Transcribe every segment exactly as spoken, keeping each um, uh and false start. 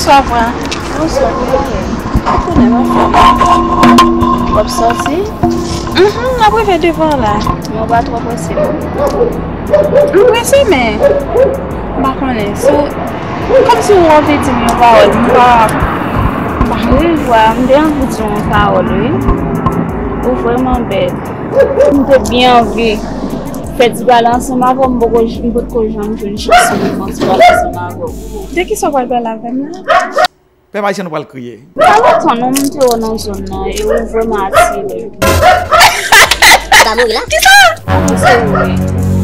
Bonswa, vwa. Bonswa, kouman w ye? Ou konnen m anfòm. W ap sòti? Mhm, m ap rive devan w la. Men w pa twò prese, non? M prese, men m pa konnen. Si w, kòmsi w anvi di m yon pawòl, m pa, m pa. Wi, vwa, m te anvi di w yon pawòl, wi. Ou vrèman bèl. M te byen anvi fè ti pale ansanm avè w, m poko, m potko janm jwenn chans pou m fè ti pale ansanm avè w. De kisa w pral pale avè m la? Pèp ayisyen nou pral kriye. Sa lontan non m te wè w nan zòn nan e ou vrèman atire m. Ou ta mouri la? Kisa? Mwen serye.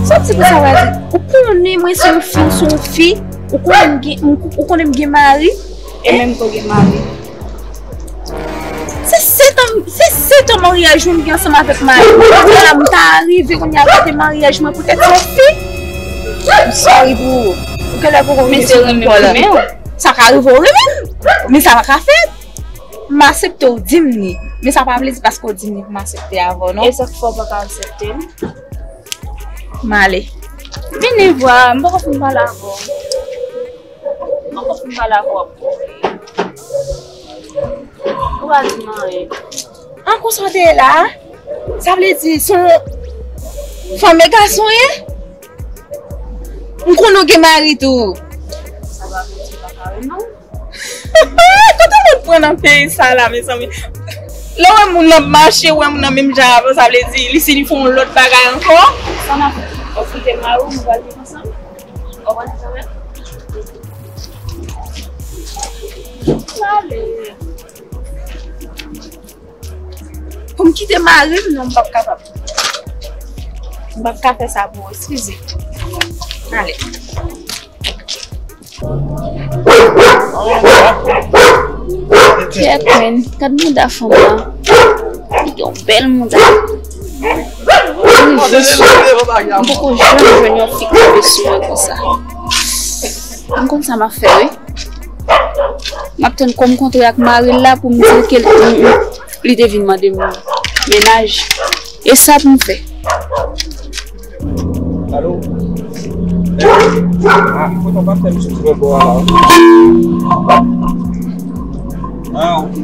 Sa w di pou sa w a di? Ou konnen mwen se yon fi, ou se yon fi. Ou konnen m gen, ou konnen m gen mari. E menm ke w gen mari. Se sèt an, se sèt an maryaj mwen m gen ansanm avèk mari mwen. Kounye a la, m ta rive kounye a gate maryaj mwen poutèt yon fi. M sòri pou ou. Ou genlè poko renmen sou moun kò la. Sa ka rive w renmen m, men sa pa ka fèt. M aksepte w di m li, men sa pa vle di paske w di m li pou m aksepte avè w, non. E sa k fè w pa ka aksepte m? M ale. Vini vwa, m poko fin pale avè w. M poko fin pale avè w. Ou pa di m anyen. An konsa w te ye la a? Sa vle di se yon fanm e gason ye? M konnen w gen mari tou. Sa pa vle di w pa ka renmen m. Kote moun pran nan peyi sa la, mezanmi? Lè w wè moun nan ap mache, w wè moun nan menm jan avè w, sa vle di li si li fè yon lòt bagay ankò. Sa n ap fè? W ap kite mari w, nou pral viv ansanm? W ap antre kanmenm? Ale. Pou m kite mari m, non, m p ap kapab. M p ap ka fè sa pou ou, eskize. Ale. Kèt, men, gad mouda fanm nan. Li gen yon bèl mouda. Li rive sou. M poko janm jwenn yon fi k rive sou mwen konsa. M konn sa m ap fè, wi. M ap tann kòm kontre ak mari l la pou m di l ke l, li te vin mande m mennaj. E sa pou m fè. Alo? Ah, fòk mwen pa fè m soti nan bò a la. Ah, ok.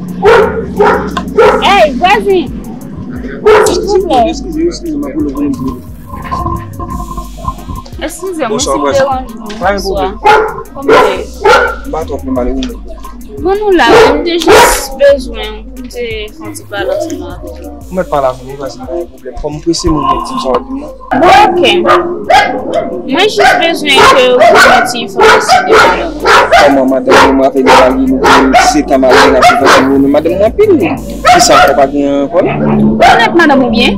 Hey, vwazin! Silvouplè. Eskize, eskize, m ap rele w pou m di w. Eskize m si m deranje w. Pa gen pwoblèm. Kòman w ye? M pa twò mal, e ou menm? Bon, nou la, wi, m te jis bezwen pou m te fè yon ti pale ansanm avè w. Ou mèt pale avè m, wi, vwazin, pa gen pwoblèm. Fò m prese moun mwen di m sa w ap di m nan. Bon, ok. Mwen jis bezwen ke ou ban mwen ti enfòmasyon de madanm ou. Kòman madanm ou, mwen avè l marye, nou gen sèt an marye, n ap viv ansanm, nou renmen madanm mwen anpil. Kisa ankò, pa gen ankò non? Ou konèt madanm ou byen?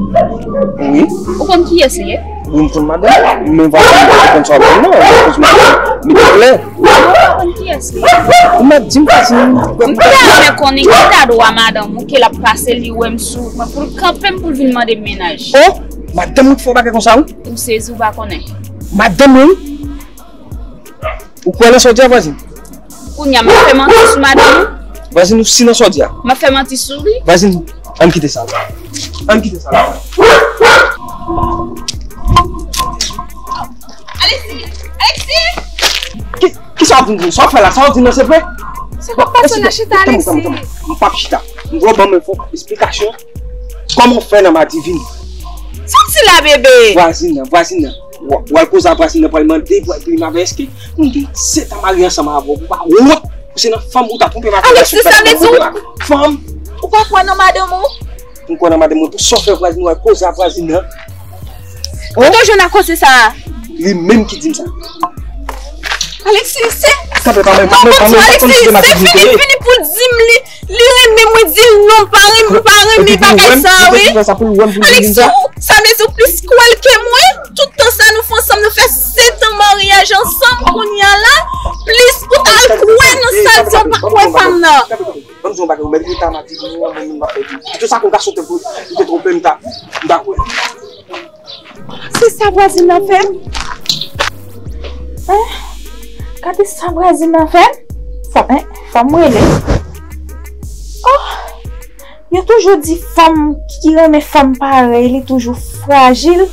Wi. Ou konn kiyès li ye? Wi, m konn madanm mwen, men vwazin mwen pa konn sa w ap di m nan, akoz mwen mete klè. Ou pa konn kiyès li ye? Ou mèt di m vwazin. M ta renmen konnen ki ta dwa madanm ou ke l ap pase li wè m sou wout mwen pou l kanpe m pou l vin mande m mennaj. Oh, madanm ou k fè w bagay konsa wi. Ou sezi ou pa konnen. Madanm mwen wi. Ou kwè nan sa w di a vwazin? Kounye a m ap fè manti sou madanm ou? Vwazin ou si nan sa w di a. M ap fè manti sou li? Vwazin, ann kite sa la. Ann kite sa la. Alexis! Alexis! Ki, kisa w ap di m? Sa w ap fè la? Sa w ap di m nan se vre? Sa k ap pase la? Chita, Alexis. Tann mwen, tann mwen, tann mwen. M p ap chita. M vle w ban mwen fon esplikasyon. Kòman w fè nan madivin? Sa w di la, bebe? Vwazin nan, vwazin nan. W, w al koze a vwazin nan, pral mande, pral peye m avè èske m gen sèt an marye ansanm avè w, ou pa wont, ou se nan fanm ou ta twonpe m avè m, Alexis, sa vle di ou, fanm. Ou pa kwè nan madanm ou? M kwè nan madanm mwen, pou sa w fè vwazin, w al koze a vwazin nan. Kote w jwenn ak koze sa a? Li menm ki di m sa. Alexis, se... Kanpe, pa menm, pa menm, pa menm, pa menm, Alexis, se fini, fini pou l di m li. Li renmen mwen, di l non, pa renmen, pa renmen bagay sa, wi. Alexis, ou, sa vle di ou plis kwè l ke mwen? Tout tan sa nou fè ansanm, nou fè sèt an maryaj ansanm, kounye a la, plis ou ta al kwè nan sa l di an, pa kwè fanm nan. Ban m di yon bagay, ou mèt rete a madi, nou, mwen menm m ap pèdi. Pito sa kon gason te pou, li te twonpe m, m ta, m ta kwè. Se sa vwazin nan fè m? Hein? Gade sa vwazin nan fè m? Fò, hein? Fò m rele. Oh! Yo toujou di fanm ki renmen fanm parèy li toujou frajil.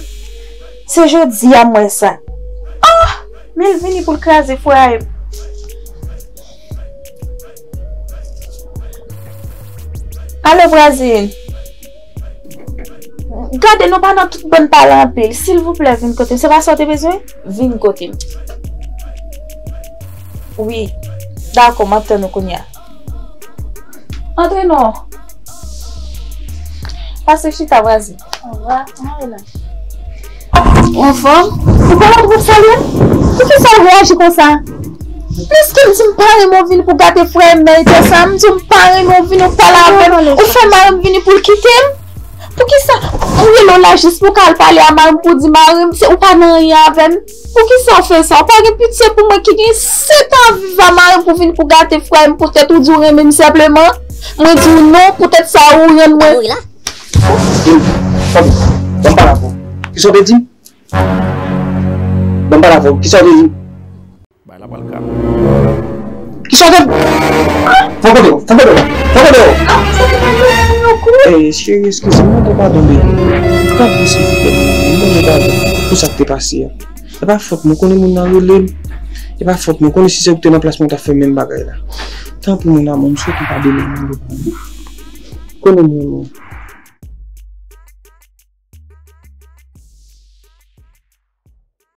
Se jodi a m wè sa. Oh! Men l vini pou l kraze fwaye m. Alo, vwazin. Gade, nou pa nan tout bann pale anpil. Silvouplè, vin kote m. Se pa sa w te bezwen? Vin kote m. Wi. Dakò, m ap tann ou kounye a. Antre non. Pase chita, vwazin. Anva, antre la. Ou anfòm? Ou pa la pou salye? Poukisa w reyaji konsa? Piske m di m pa renmen w vin pou gate frè m nan eta sa, m di w m pa renmen w vin ou pale avè m, ou fè mari m vini pou l kite m. Poukisa ou rele w la jis pou w ka al pale a mari m pou w di mari m se ou pa nan anyen avè m? Poukisa w fè sa? Ou pa gen pitye pou mwen ki gen sèt an viv a mari m pou vin pou gate frè m poutèt ou di w renmen m senpleman? Mwen di w non, poutèt sa ou rann mwen. Fòk, ban m pale avè w. Kisa w te di? Ban m pale avè w. Kisa w te di? Bay la pral ka. Kisa w te di? Fò kote w, fò kote w, fò kote w. Ey, cheri, eskize m, mande padon, baby. Padon, silvouplè, mande padon pou sa k te pase a. E pa fòt mwen, konnen moun nan rele m. E pa fòt mwen, konnen si se ou ki te nan plas mwen, ou t ap fè menm bagay la. Tanpri, mon amour, m swete w padone m, mande padon. Konnen m renmen w.